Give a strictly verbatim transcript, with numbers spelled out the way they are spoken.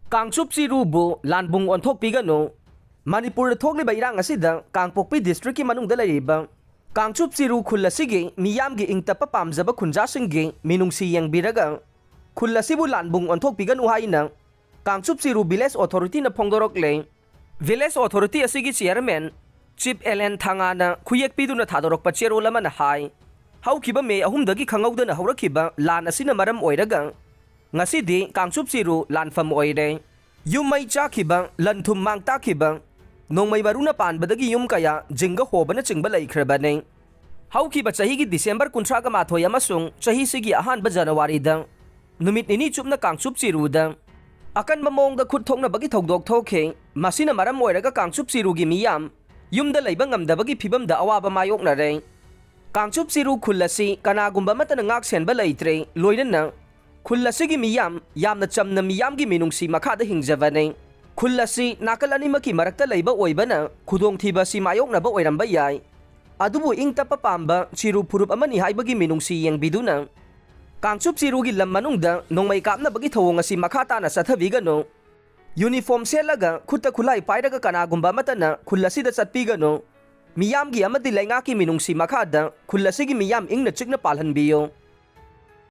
ꯀꯥꯡꯆꯨꯞ ꯆꯤꯔꯨꯕꯨ ꯂꯥꯟꯕꯨꯡ ꯑꯣꯟꯊꯣꯛꯄꯤꯒꯅꯨ꯫ ꯃꯅꯤꯄꯨꯔꯗ ꯊꯣꯛꯂꯤꯕ ꯏꯔꯥꯡ ꯑꯁꯤꯗ ꯀꯥꯡꯄꯣꯛꯄꯤ ꯗꯤꯁꯇ꯭ꯔꯤꯛꯀꯤ ꯃꯅꯨꯡꯗ ꯂꯩꯔꯤꯕ ꯀꯥꯡꯆꯨꯞ ꯆꯤꯔꯨ ꯈꯨꯜ ꯑꯁꯤꯒꯤ ꯃꯤꯌꯥꯝꯒꯤ ꯏꯪ ꯇꯞꯄ ꯄꯥꯝꯖꯕ ꯈꯨꯟꯖꯥꯁꯤꯡꯒꯤ ꯃꯤꯅꯨꯡꯁꯤ ꯌꯦꯡꯕꯤꯔꯒ ꯈꯨꯜ ꯑꯁꯤꯕꯨ ꯂꯥꯟꯕꯨꯡ ꯑꯣꯟꯊꯣꯛꯄꯤꯒꯅꯨ ꯍꯥꯏꯅ ꯀꯥꯡꯆꯨꯞ ꯆꯤꯔꯨ ꯚꯤꯂꯦꯖ ꯑꯣꯊꯣꯔꯤꯇꯤꯅ ꯐꯣꯡꯗꯣꯔꯛꯂꯦ꯫ ꯚꯤꯂꯦꯖ ꯑꯣꯊꯣꯔꯤꯇꯤ ꯑꯁꯤꯒꯤ ꯆꯤꯌꯔꯃꯦꯟ ꯆꯤꯞ ꯑꯦꯜ ꯑꯦꯟ ꯊꯥꯉꯥꯅ ꯈꯨꯌꯦꯛ ꯄꯤꯗꯨꯅ ꯊꯥꯗꯣꯔꯛꯄ ꯆꯦꯔꯣꯜ ꯑꯃꯅ ꯍꯥꯏ, ꯍꯧꯈꯤꯕ ꯃꯦ ꯑꯍꯨꯝꯗꯒꯤ ꯈꯪꯍꯧꯗꯅ ꯍꯧꯔꯛꯈꯤꯕ ꯂꯥꯟ ꯑꯁꯤꯅ ꯃꯔꯝ ꯑꯣꯏꯔꯒ ꯉꯁꯤꯗꯤ ꯀꯥꯡꯆꯨꯞ ꯆꯤꯔꯨ ꯂꯥꯟꯐꯝ ꯑꯣꯏꯔꯦ꯫ ꯌꯨꯝ ꯃꯩ ꯆꯥꯛꯈꯤꯕ, ꯂꯟ ꯊꯨꯝ ꯃꯥꯡ ꯇꯥꯛꯈꯤꯕ, ꯅꯣꯡꯃꯩ ꯃꯔꯨꯅ ꯄꯥꯟꯕꯗꯒꯤ ꯌꯨꯝ ꯀꯌꯥ ꯖꯤꯡꯒ ꯍꯣꯕꯅꯆꯤꯡꯕ ꯂꯩꯈ꯭ꯔꯕꯅꯤ꯫ ꯍꯧꯈꯤꯕ ꯆꯍꯤꯒꯤ ꯗꯤꯁꯦꯝꯕꯔ ꯀꯨꯟꯊ꯭ꯔꯥꯒ ꯃꯥꯊꯣꯏ ꯑꯃꯁꯨꯡ ꯆꯍꯤꯁꯤꯒꯤ ꯑꯍꯥꯟꯕ ꯖꯅꯋꯥꯔꯤꯗ ꯅꯨꯃꯤꯠ ꯅꯤꯅꯤ ꯆꯨꯞꯅ ꯀꯥꯡꯆꯨꯞ ꯆꯤꯔꯨꯗ ꯑꯀꯟꯕ ꯃꯑꯣꯡꯗ ꯈꯨꯠ ꯊꯣꯛꯅꯕꯒꯤ ꯊꯧꯗꯣꯛ ꯊꯣꯛꯈꯤ꯫ ꯃꯁꯤꯅ ꯃꯔꯝ ꯑꯣꯏꯔꯒ ꯀꯥꯡꯆꯨꯞ ꯆꯤꯔꯨꯒꯤ ꯃꯤꯌꯥꯝ ꯌꯨꯝꯗ ꯂꯩꯕ ꯉꯝꯗꯕꯒꯤ ꯐꯤꯕꯝꯗ ꯑꯋꯥꯕ ꯃꯥꯌꯣꯛꯅꯔꯦ꯫ ꯀꯥꯡꯆꯨꯞ ꯆꯤꯔꯨ ꯈꯨꯜ ꯑꯁꯤ ꯀꯅꯥꯒꯨꯝꯕ ꯑꯃꯠꯇꯅ ꯉꯥꯛ ꯁꯦꯟꯕ ꯂꯩꯇ꯭ꯔꯦ, ꯂꯣꯏꯅꯅ ꯈꯨꯜ ꯑꯁꯤꯒꯤ ꯃꯤꯌꯥꯝ ꯌꯥꯝꯅ ꯆꯝꯅ ꯃꯤꯌꯥꯝꯒꯤ ꯃꯤꯅꯨꯡꯁꯤ ꯃꯈꯥꯗ ꯍꯤꯡꯖꯕꯅꯤ꯫ ꯈꯨꯜ ꯑꯁꯤ ꯅꯥꯀꯜ ꯑꯅꯤꯃꯛꯀꯤ ꯃꯔꯛꯇ ꯂꯩꯕ ꯑꯣꯏꯕꯅ ꯈꯨꯗꯣꯡꯊꯤꯕ ꯑꯁꯤ ꯃꯥꯌꯣꯛꯅꯕ ꯑꯣꯏꯔꯝꯕ ꯌꯥꯏ꯫ ꯑꯗꯨꯕꯨ ꯏꯪ ꯇꯞꯄ ꯄꯥꯝꯕ ꯆꯤꯔꯨ ꯐꯨꯔꯨꯞ ꯑꯃꯅꯤ ꯍꯥꯏꯕꯒꯤ ꯃꯤꯅꯨꯡꯁꯤ ꯌꯦꯡꯕꯤꯗꯨꯅ ꯀꯥꯡꯆꯨꯞ ꯆꯤꯔꯨꯒꯤ ꯂꯝ ꯃꯅꯨꯡꯗ ꯅꯣꯡꯃꯩ ꯀꯥꯞꯅꯕꯒꯤ ꯊꯧꯑꯣꯡ ꯑꯁꯤ ꯃꯈꯥ ꯇꯥꯅ ꯆꯠꯊꯕꯤꯒꯅꯨ꯫ ꯌꯨꯅꯤꯐꯣꯔꯝ ꯁꯦꯠꯂꯒ ꯈꯨꯠꯇ ꯈꯨꯠꯂꯥꯏ ꯄꯥꯏꯔꯒ ꯀꯅꯥꯒꯨꯝꯕ ꯑꯃꯠꯇꯅ ꯈꯨꯜ ꯑꯁꯤꯗ ꯆꯠꯄꯤꯒꯅꯨ꯫ ꯃꯤꯌꯥꯝꯒꯤ ꯑꯃꯗꯤ ꯂꯩꯉꯥꯛꯀꯤ ꯃꯤꯅꯨꯡꯁꯤ ꯃꯈꯥꯗ ꯈꯨꯜ ꯑꯁꯤꯒꯤ ꯃꯤꯌꯥꯝ ꯏꯪꯅ ꯆꯤꯛꯅ ꯄꯥꯜꯍꯟꯕꯤꯌꯨ꯫